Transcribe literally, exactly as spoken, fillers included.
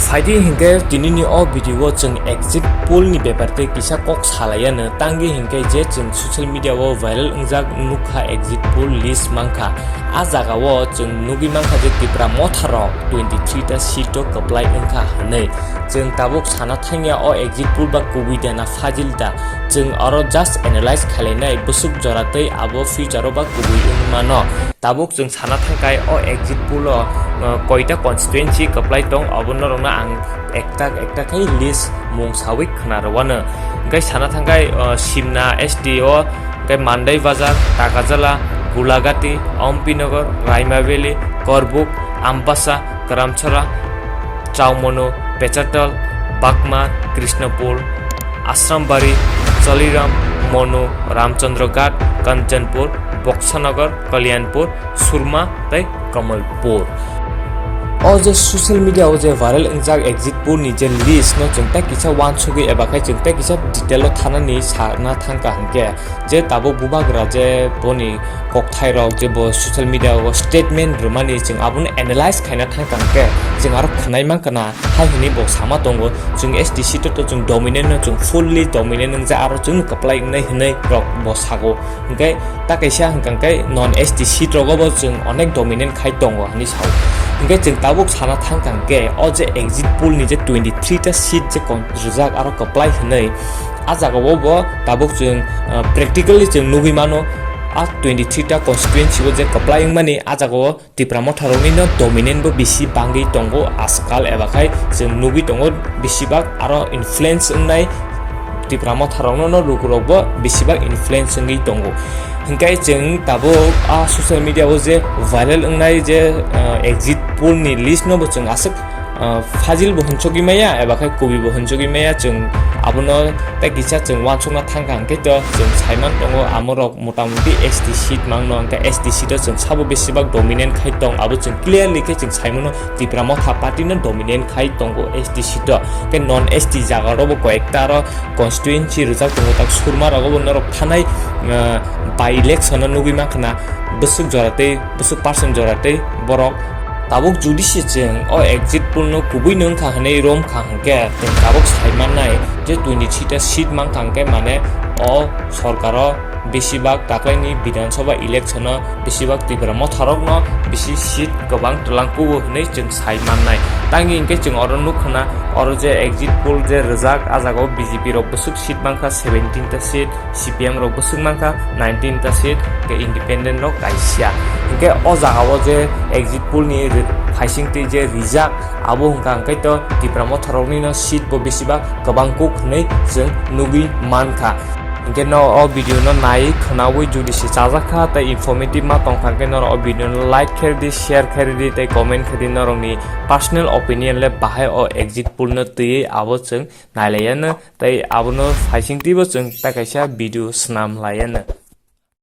Phaidi hinkhe tinini o video o chwng exit poll ni bepar tei kisa kok salaiya no, tangwi hinkhe je chwng social media o viral wngjak nukha exit poll list mankha. A jaga o chwng nugwi mankha je Tipra Motha rok twenty three ta seat o kwplai wngkha hwnwi. Chwng tabuk sana thangya o exit poll ba kubui da na fajil da. Chwng oro just analyze khalainai bwswk jora tei abo future o ba kubui wngwi mano. Tabuk chwng sana thangkai o exit poll o, uh, koita constituency kwplai tong, abo norokno ang ekta ekta khe list mung sawi khna rwano. Hwnkhe sana thangkai, uh, Simna S T o, hwnkhe Mandai Bazar, Takajala, Gulagati, Ampinagar, Raima Valley, Korbuk, Ambasa, Karamchara, Chaumonu, Pechatal, Bakma, Krishnapur, Asrambari, Chaliram, Monu, Ramchandra Ghat, Kanchanpur, Boksanagar, Kalyanpur, Surma tei Kamalpur. O je social media o je viral wngjak exit poll ni je list no chwng tei kisa uansugwi eba khai chwng tei kisa detail o thanani sana thangka hwnkhe je tabuk bubagra je boni kokthairok je bo social media o statement rwmani chwng abono analyze khaina thangka hwnkhe chwng aro khwnai mankha na hai hwnwi bo sama tongo chwng S T seat o to chwng dominant no chwng fully dominant wngjak aro chwng kwplai wngnai hwnwi rok bo sago. Hwnkhe ta kaisa hwnkha khe non S T seat rogo bo chwng onek dominant khai tongo hinwi sao. Hwnkhe chwng tabuk sana thangkha hwnkhe o je exit poll ni je twenty three ta seat je kon rijak aro kwplai hwnwi, a jaga o bo tabuk chwng, ah, practically chwng nugwi mano, a twenty three ta constituency o je kwplai wngmani a jaga o Tipra Motha rokni no dominant bo bisi bangwi tongo ajkal, eba khai chwng nugwi tongo besibak aro influence wngnai Tipra Motha rokno no lukurok bo besibak influence wngwi tongo. Hwnkhe chwng tabuk a social media o je viral wngnai je, ah, exit poll ni list no bo chwng aswk, ah, fajil bo hwnchogwi maya eba khai kubui bo hwnchogwi maya, chwng abono tei kisa chwng uansukna thangkha hwnkhe to chwng saiman tongo amorok motamuti S T seat mangno, hwnkhe S T seat o chwng sabo besibak dominant khai tong, abo chwng clearly khe chwng saimano Tipra Motha party no dominant khai tongo S T seat o. Hwnkhe non S T jaga robo koyekta aro constituency rijak tongo, tak Surma rogo bo norok thanai, ah, by election o nugwi mankha na bwswk jora tei bwswk percent jora tei borok. Tabuk jodi se chwng o exit poll no kubui no wngkha hwnwi romkha hwnkhe chwng tabuk saimannai je twenty three ta seat mankha hwnkhe mane o sorkaro besibak taklaini Bidhan Sabha election o besibak Tipra Motha rokno bisi seat kwbang twlang kugo hwnwi chwng sai mannai. Tangwi hwnkhe chwng oro nukha na oro je exit poll je rijak a jaga o B J P rok bwswk seat mankha seventeen ta seat, C P M rok bwswk mankha nineteen ta seat, hwnkhe independent rok kaisa. Hwnkhe o jaga o je exit poll ni ri-, phaising twi je rijak abo hwnkha hwnkhe to Tipra Motha rokni no seat bo besibak kwbang kuk hwnwi chwng nugwi mankha. Hwnkhe no o video no nai khwnaui jodi se chajak kha tei informative ma tong kha hwnkhe norok o video no like khe rwdi, share khe rwdi tei comment khe di norokni personal opinion le bahai o exit poll no twiwi abo chwng nailaiyano tei abono phaising twibo chwng ta kaisa video swnam laiyano.